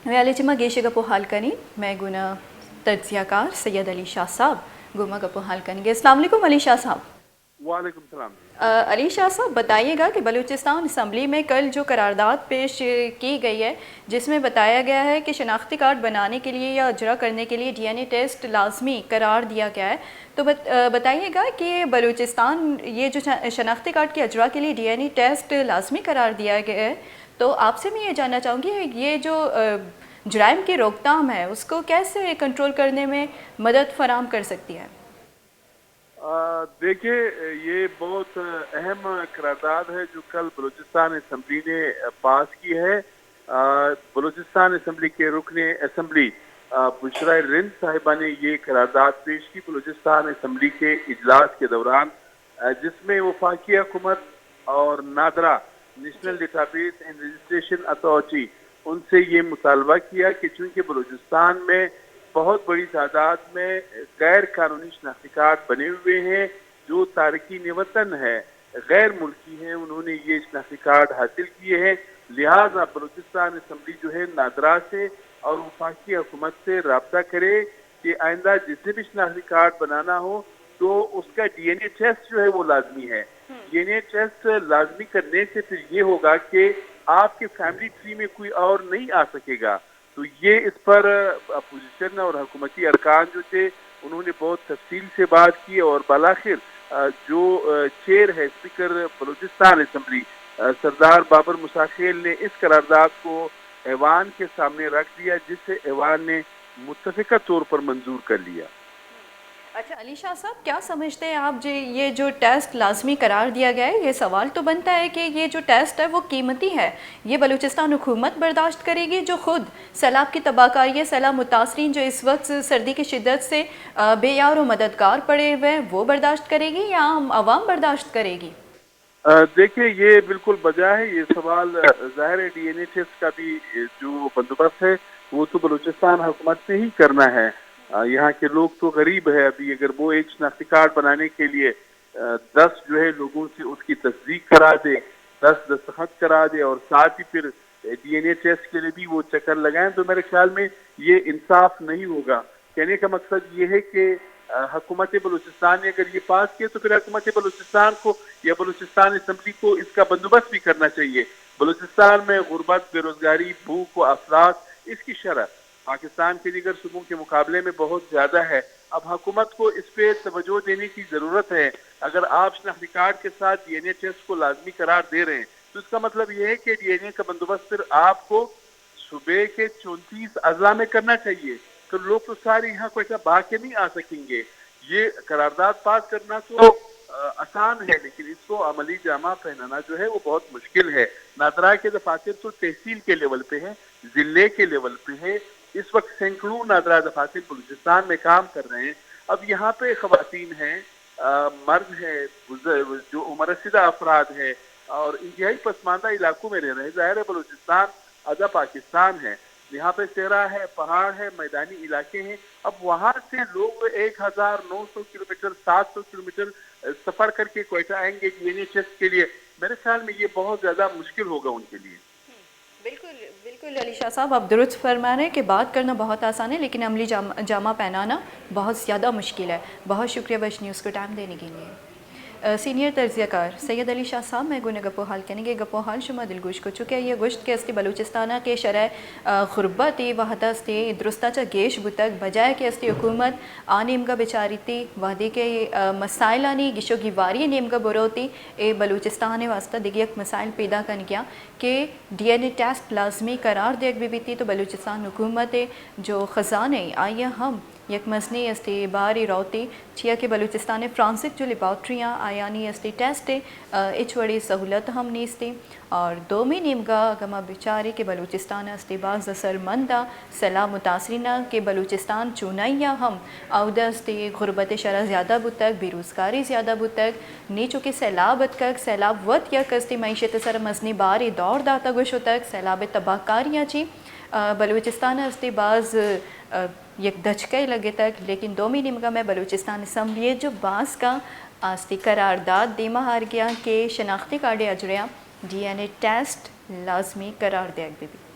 ویالے چہ ما گیش گپ و حال کنیں، مئے گونا تجزیہ کار سید علی شاہ صاحب گوں ما گپ و حال کنیں گے۔ السلام علیکم علی شاہ صاحب۔ وعلیکم السلام۔ آ، علی شاہ صاحب، بتائیے گا کہ بلوچستان اسمبلی میں کل جو قرارداد پیش کی گئی ہے، جس میں بتایا گیا ہے کہ شناختی کارڈ بنانے کے لیے یا اجرا کرنے کے لیے ڈی این اے ٹیسٹ لازمی قرار دیا گیا ہے، تو بت-، آ، بتائیے گا کہ بلوچستان یہ جو شنا-، شناختی کارڈ کے اجرا کے لیے ڈی این اے ٹیسٹ لازمی قرار دیا گیا ہے، تو آپ سے میں یہ جاننا چاہوں گی، یہ جو، آ، جرائم کی روک تھام ہے، اس کو کیسے کنٹرول کرنے میں مدد فراہم کر سکتی ہے؟ آ، دیکھیں، یہ بہت اہم قرارداد ہے جو کل بلوچستان اسمبلی نے پاس کی ہے۔ آ، بلوچستان اسمبلی کے رکن اسمبلی، آ، بشرا رند صاحبہ نے یہ قرارداد پیش کی بلوچستان اسمبلی کے اجلاس کے دوران، آ، جس میں وفاقی حکومت اور NADRA, national database and registration authority, ان سے یہ مطالبہ کیا کہ چونکہ بلوچستان میں بہت بڑی تعداد میں غیر قانونی شناختی کارڈ بنے ہوئے ہیں، جو تارکین وطن ہے، غیر ملکی ہیں، انہوں نے یہ شناختی کارڈ حاصل کیے ہیں، لہذا بلوچستان اسمبلی جو ہے نادرا سے اور وفاقی حکومت سے رابطہ کرے کہ آئندہ جتنے بھی شناختی کارڈ بنانا ہو تو اس کا ڈی این اے ٹیسٹ جو ہے وہ لازمی ہے۔ ڈی این اے ٹیسٹ لازمی کرنے سے پھر یہ ہوگا کہ آپ کے فیملی ٹری میں کوئی اور نہیں آ سکے گا۔ تو یہ اس پر اپوزیشن اور حکومتی ارکان جو تھے، انہوں نے بہت تفصیل سے بات کی اور بالآخر، آ، جو، آ، چیئر ہے اسپیکر بلوچستان اسمبلی، آ، سردار بابر مساخیل نے اس قرارداد کو ایوان کے سامنے رکھ دیا، جسے ایوان نے متفقہ طور پر منظور کر لیا۔ اچھا علی شاہ صاحب، کیا سمجھتے ہیں آپ جی، یہ جو ٹیسٹ لازمی قرار دیا گیا ہے، یہ سوال تو بنتا ہے کہ یہ جو ٹیسٹ ہے وہ قیمتی ہے، یہ بلوچستان حکومت برداشت کرے گی جو خود سیلاب کی تباہ کاری ہے، سیلاب متاثرین جو اس وقت سردی کی شدت سے، آ، بے یار و مددگار پڑے ہوئے ہیں، وہ برداشت کرے گی یا عام عوام برداشت کرے گی؟ آ، دیکھیں، یہ بالکل بجا ہے یہ سوال۔ آ، ظاہر ہے ڈی این اے ٹیسٹ کا بھی، آ، جو بندوبست ہے وہ تو بلوچستان حکومت سے ہی کرنا ہے۔ آ، یہاں کے لوگ تو غریب ہے، ابھی اگر وہ ایک شناختی کارڈ بنانے کے لیے، آ، دس جو ہے لوگوں سے اس کی تصدیق کرا دے، دس دستخط کرا دے اور ساتھ ہی پھر ڈی این اے ٹیسٹ کے لیے بھی وہ چکر لگائیں تو میرے خیال میں یہ انصاف نہیں ہوگا۔ کہنے کا مقصد یہ ہے کہ، آ، حکومت بلوچستان نے اگر یہ پاس کیا تو پھر حکومت بلوچستان کو یا بلوچستان اسمبلی کو اس کا بندوبست بھی کرنا چاہیے۔ بلوچستان میں غربت، بے روزگاری، بھوک و افلاس، اس کی شرح پاکستان کے دیگر صوبوں کے مقابلے میں بہت زیادہ ہے۔ اب حکومت کو اس پہ توجہ دینے کی ضرورت ہے۔ اگر آپ شناختی کارڈ کے ساتھ ڈی این اے ٹیسٹ کو لازمی قرار دے رہے ہیں تو اس کا مطلب یہ ہے کہ ڈی این اے کا بندوبست پھر آپ کو صوبے کے چونتیس اضلاع میں کرنا چاہیے، تو لوگ تو سارے یہاں کوئٹہ بھاگ کے نہیں آ سکیں گے۔ یہ قرارداد پاس کرنا تو، آ، آسان ہے، لیکن اس کو عملی جامہ پہنانا جو ہے وہ بہت مشکل ہے۔ نادرا کے دفاتر تو تحصیل کے لیول پہ ہیں، ضلع کے لیول پہ ہیں۔ اس وقت سینکڑوں نادرا دفاتر بلوچستان میں کام کر رہے ہیں۔ اب یہاں پہ خواتین ہیں، آ، مرد ہے، بزرگ، جو عمر رسیدہ افراد ہے اور انتہائی پسماندہ علاقوں میں رہ رہے ہیں۔ ظاہر ہے بلوچستان آدھا پاکستان ہے، یہاں پہ صحرا ہے، پہاڑ ہے، میدانی علاقے ہیں۔ اب وہاں سے لوگ ایک ہزار نو سو کلومیٹر، سات سو کلومیٹر، آ، سفر کر کے کوئٹہ آئیں گے ڈی این اے ٹیسٹ کے لیے، میرے خیال میں یہ بہت زیادہ مشکل ہوگا ان کے لیے۔ بالکل، بالکل علی شاہ صاحب، آپ درست فرما رہے ہیں کہ بات کرنا بہت آسان ہے، لیکن عملی جام-، جامہ پہنانا بہت زیادہ مشکل ہے۔ بہت شکریہ وش نیوز کو ٹائم دینے کے لیے۔ آ، سینئر تجزیہ کار سید علی شاہ صاحب، مئے گونا گپ و حال کنیں گے۔ گپ و حال شما دلگوش کو چکے، یہ گوشت کہ استی بلوچستان کہ شرح، آ، غربت ای وہد استی درستا چا گیش بوتگ، بجائے کہ استی حکومت آ نیمگا بچاریتی، وہدی کہ، آ، مسائلانی گیش و گیواری نیمگا بروتی، اے بلوچستان واسطہ دگہ یک مسائل پیدا کنگیا۔ کہ ڈی این اے ٹیسٹ لازمی قرار دیگ بہ بیتی تو بلوچستان حکومت ء جو خزانہ ء آئی ء ہم یک مزنیں استے بارے روتی، چیا کہ بلوچستان ء فرانسک جو لیبارٹریاں آیانی استے ٹیسٹ ء، ء، ہچ وڑے سہولت ہم نیستی۔ اور دومی نیمگا اگاں ما بچاریں کہ بلوچستان ء استے باز اثرمند ء سیلاب متاثریناں کہ بلوچستان چونائیا ہم اود ء استے غربت ء شرح زیادہ بوتگ، بے روزگاری زیادہ بوتگ، نی چونکہ سیلاب اتکگ، سیلاب وت یک استے معیشت ء سر مزنیں بارے دور داتگ و شتگ، سیلاب ء تباہ کاریاں چی، ء، بلوچستان ء استے باز، ء، یک دچکے لگتگ، لیکن دومی نیمگا مئے بلوچستان اسمبلی ء جو باسکاں آ استے قرارداد دیما آرگیاں کہ شناختی کارڈ ء اجریا ڈی این اے ٹیسٹ لازمی قرار دیگ بہ بیت۔